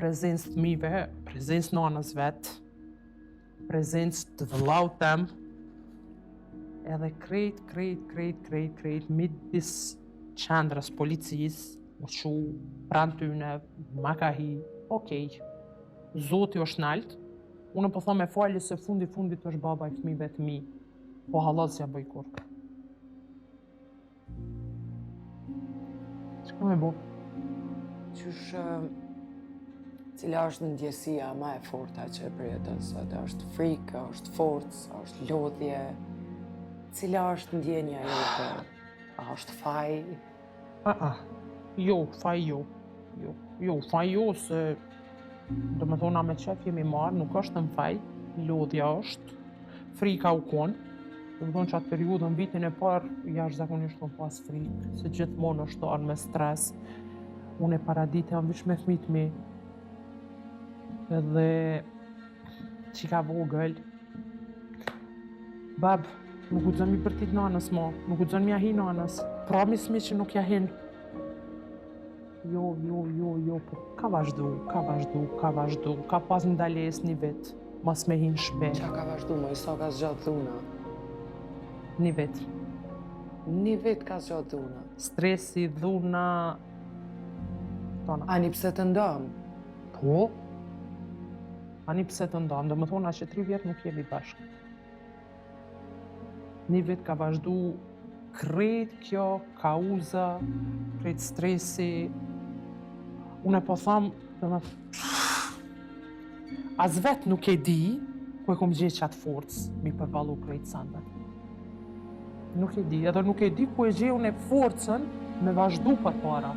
prezencë të fëmijëve, prezencë nanës vet, prezencë të vëllaut tem, edhe krejt, krejt, krejt, krejt, krejt, midis qendrës policisë, u çu pranë tyne, ma ka hi, okej, Zoti është nalt, unë po thom me falje se fundi fundit është baba i fëmijëve të mi, po hallall s'ja bëj kurrë. Çka me bo? Qysh, cila është ndjesia ma e forta që e përjeton sot? A është frikë, a është forcë, a është lodhje? Cila është ndjenja jote? A është faj? A, a, jo, faj jo. Jo, jo, faj jo, se do me thonë me qef jemi marrë, nuk është në faj, lodhja është, frika u konë, do me thonë që atë periudhën vitin e parë, jashtëzakonisht kom pas frikë, se gjithmonë është ardhë me stres, unë e paradite jam veç me fmijt mi, edhe qika vogël, bab, nuk guxon mi bërtit nanës mo, nuk guxon mi ja hi nanës, promise mi që nuk ja hin, Jo, jo, jo, jo, po ka vazhdu, ka vazhdu, ka vazhdu, ka pas ndalesë një vit, mos me hi në shpi. Qa ka vazhdu, moj, sa ka zgjatë dhuna? Një vit. Një vit ka zgjatë dhuna? Stresi, dhuna, tona. Ani pse të ndamë? Po, ani pse të ndamë, do më thonë, që tri vjet nuk jemi bashkë. Një vit ka vazhdu krejt kjo kauza, krejt stresi. Unë e po tham, do me as vetë nuk e di ku e kom gjetë qatë forcë mi përballu krejt sandet. Nuk e di, edhe nuk e di ku e gjej unë forcën me vazhdu përpara.